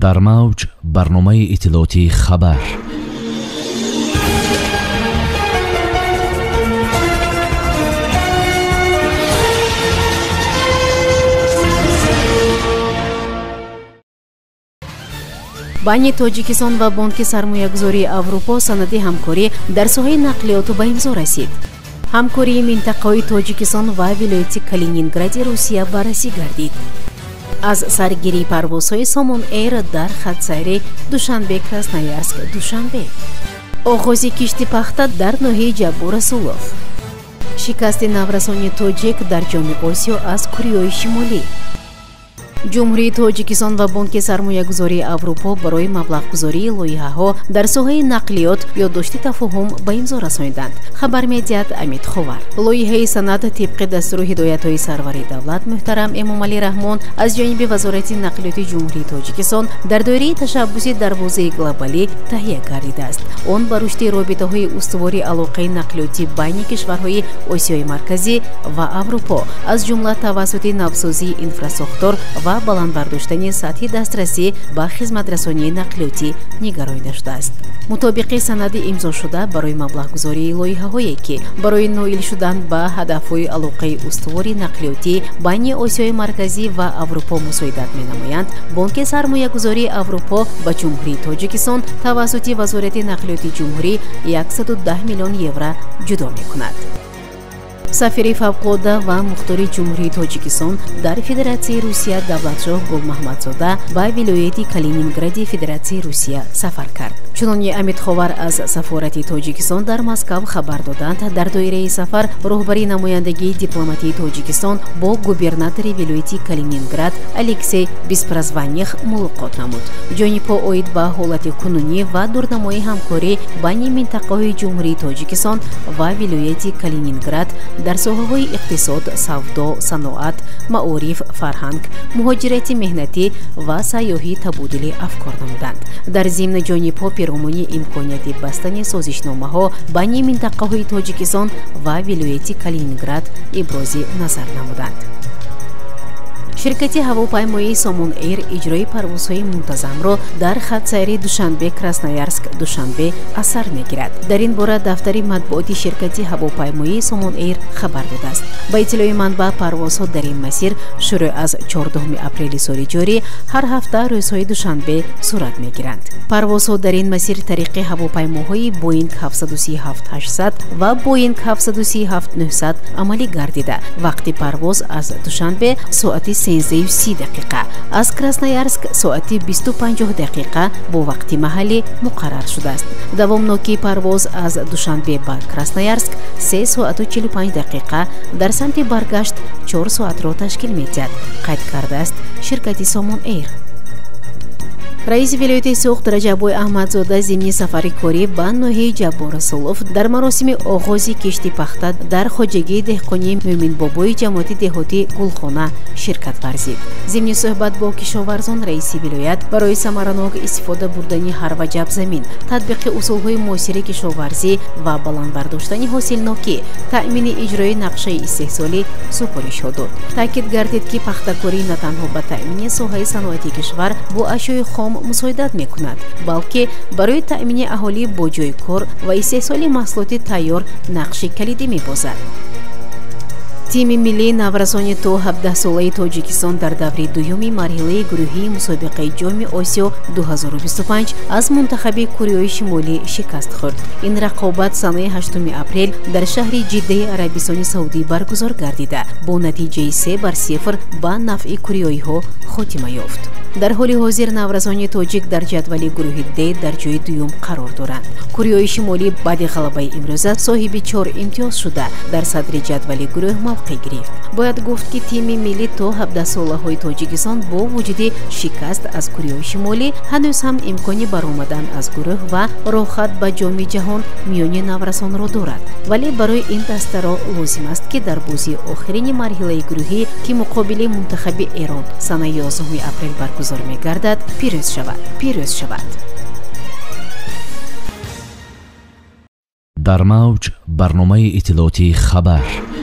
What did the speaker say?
Дар мавҷ барномаи иттилоотии хабар. Байни Тоҷикистон ва Бонки сармоягузории Аврупо санади ҳамкорӣ дар соҳаи нақлиёту ба имзо расид. Ҳамкории минтақаҳои Тоҷикистон ва вилояти Калинингради Русия баррасӣ гардид. Аз саргирии парвозҳои Сомон Эйр дар хатсайри Душанбе Красноярск Душанбе. Оғози кишти пахта дар ноҳияи Ҷаббор Расулов. Шикасти наврасони тоҷик дар Ҷоми Осиё аз Кореяи Шимолӣ. Ҷумҳурии Тоҷикистон ва Бонки сармоягузории Аврупо барои маблағгузории лоиҳаҳо дар соҳаи нақлиёт ёддошти тафоҳум ба имзо расониданд. Хабар медиҳад Амид Ховар. Лоиҳаи санад тибқи дастуру ҳидоятҳои сарвари давлат муҳтарам Эмомалӣ Раҳмон аз ҷониби Вазорати нақлиёти Ҷумҳурии Тоҷикистон дар доираи ташаббуси дарвозаи глобалӣ таҳия гардидааст. Он ба рушди робитаҳои устувори алоқаи нақлиётӣ байни кишварҳои Осиёи Марказӣ ва Аврупо, аз ҷумла тавассути навсозии инфрасохтор ва баланд бардоштани сатҳи дастрасӣ ба хизматрасонии нақлиётӣ нигаронида шудааст. Мутобиқи санади имзошуда барои маблағгузории лоиҳаҳое, ки барои ноил шудан ба ҳадафҳои алоқаи устувори нақлиётӣ байни Осиёи Марказӣ ва Аврупо мусоидат менамоянд, Бонки сармоягузории Аврупо ба Ҷумҳурии Тоҷикистон тавассути Вазорати нақлиёти ҷумҳурӣ 110 миллион евро ҷудо мекунад. Сафири фавқулодда ва мухтори Ҷумҳурии Тоҷикистон дар Федератсияи Русия Давлатшоҳ Гулмаҳмадзода ба вилояти Калинингради Федератсияи Русия сафар кард. Чунони Амид Ховар аз сафорати Тоҷикистон дар Москав хабар доданд, дар доираи сафар роҳбари намояндагии дипломатии Тоҷикистон бо губернатори вилояти Калининград Алексей Беспрозванних мулоқот намуд. Ҷонибҳо оид ба ҳолати кунунӣ ва дурнамои ҳамкорӣ байни минтақаҳои Ҷумҳурии Тоҷикистон ва вилояти Калининград дар соҳаҳои иқтисод, савдо, саноат, маориф, фарҳанг, муҳоҷирати меҳнатӣ ва сайёҳӣ табодули афкор намуданд. Дар зимни ҷонибҳо пиромуни имконияти бастани созишномаҳо байни минтақаҳои Тоҷикистон ва вилояти Калининград ибрози назар намуданд. Ширкати ҳавопаймоии Сомон Эйр иҷрои парвозҳои мунтазамро дар хатсайри Душанбе Красноярск Душанбе асар мегирад. Дар ин бора дафтари матбуоти ширкати ҳавопаймоии Сомон Эйр хабар додааст. Ба иттилои манбаъ, парвозҳо дар ин масир шурӯъ аз 14 апрели соли ҷорӣ ҳар ҳафта рӯзҳои душанбе сурат мегиранд. Парвозҳо дар ин масир тариқи ҳавопаймоҳои Боинг 737-800 ва Боинг 737-900 амалӣ гардида, вақти парвоз аз Душанбе соати 13:30 дақиқа, аз Красноярск соати 20:50 дақиқа бо вақти маҳаллӣ муқаррар шудааст. Давомнокии парвоз аз Душанбе ба Красноярск 3 соату 45 дақиқа, дар самти баргашт 4 соатро ташкил медиҳад, қайд кардааст ширкати Сомон Эйр. Раиси вилояти Суғд Раҷаббой Аҳмадзода зимни сафари корӣ ба ноҳияи Ҷаббор Расулов дар маросими оғози кишти пахта дар хоҷагии деҳқонии Мӯминбобои ҷамоати деҳоти Гулхона ширкат варзид. Зимни суҳбат бо кишоварзон раиси вилоят барои самаранок истифода бурдани ҳар ваҷаб замин, татбиқи усулҳои муосири кишоварзӣ ва баланд бардоштани ҳосилнокӣ, таъмини иҷрои нақшаи истеҳсолӣ супоришҳо дод. Таъкид гардид, ки пахтакорӣ на танҳо ба таъмини соҳаи саноати кишвар бо ашёи хом мусоидат мекунад, балки барои таъмини аҳолӣ бо ҷойи кор ва истеҳсоли маҳсулоти тайёр нақши калидӣ мебозад. Тими миллии наврасони то 17-солаи Тоҷикистон дар даври дуюми марҳилаи гурӯҳии мусобиқаи Ҷоми Осиё 2025 аз мунтахаби Кореяи Шимолӣ шикаст хӯрд. Ин рақобат санаи 8 апрел дар шаҳри Ҷиддаи Арабистони Саудӣ баргузор гардида, бо натиҷаи 3-0 ба нафъи кореяиҳо хотима ёфт. Дар ҳоли ҳозир наврасони тоҷик дар ҷадвали гурӯҳи Д дар ҷои дуюм қарор доранд. Кореяи Шимолӣ баъди ғалабаи имрӯза соҳиби 4 имтиёз шуда, дар садри ҷадвали гурӯҳ мавқеъ гирифт. Бояд гуфт, ки тими миллӣ то 17-солаҳои Тоҷикистон бо вуҷуди шикаст аз Кореяи Шимолӣ ҳанӯз ҳам имкони баромадан аз гурӯҳ ва роҳхат ба Ҷоми ҷаҳон миёни наврасонро дорад. Вале барои ин дастаро лозим аст, ки дар бозии охирини марҳилаи гурӯҳӣ, ки муқобили мунтахаби Эрон санаи 11 апрел баргузор мегардад, пирӯз шавад. Пирӯз шавад. Дар мавҷ барномаи иттилоотии хабар.